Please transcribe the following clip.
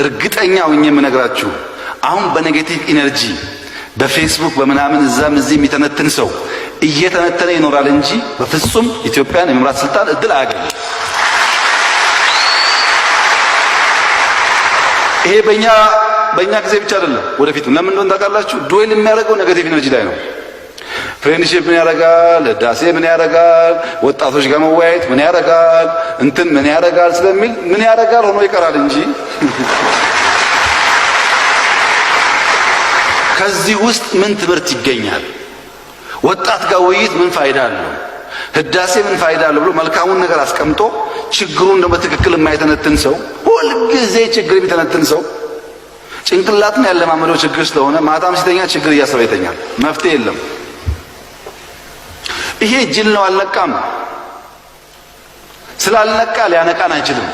እርግጠኛ ሆኜ የምነግራችሁ አሁን በ negative energy በፌስቡክ በምናምን እዛም እዚህ የሚተነትን ሰው እየተነተነ ይኖራል እንጂ በፍጹም ኢትዮጵያን የመምራት ስልጣን እድል አያገኝም። ይሄ በእኛ ጊዜ ብቻ አይደለም፣ ወደፊትም። ለምን እንደሆነ ታውቃላችሁ? Dwell የሚያደርገው negative energy ላይ ነው። Friendship ምን ያደርጋል? ህዳሴ ምን ያደርጋል? ወጣቶች ጋር መወያየት ምን ያደርጋል? እንትን ምን ያደርጋል ስለሚል ምን ያደርጋል ሆኖ ይቀራል እንጂ ከዚህ ውስጥ ምን ትምህርት ይገኛል? ወጣት ጋር ውይይት ምን ፋይዳ አለው? ህዳሴ ምን ፋይዳ አለው ብሎ መልካሙን ነገር አስቀምጦ ችግሩን ደግሞ በትክክል የማይተነትን ሰው፣ ሁልጊዜ ችግር የሚተነትን ሰው ጭንቅላትን ያለማመደው ችግር ስለሆነ ማታም ሲተኛ ችግር እያሰበ ይተኛል። መፍትሄ የለም። ይሄ ጅል ነው፣ አልነቃም። ስላልነቃ ሊያነቃን አይችልም።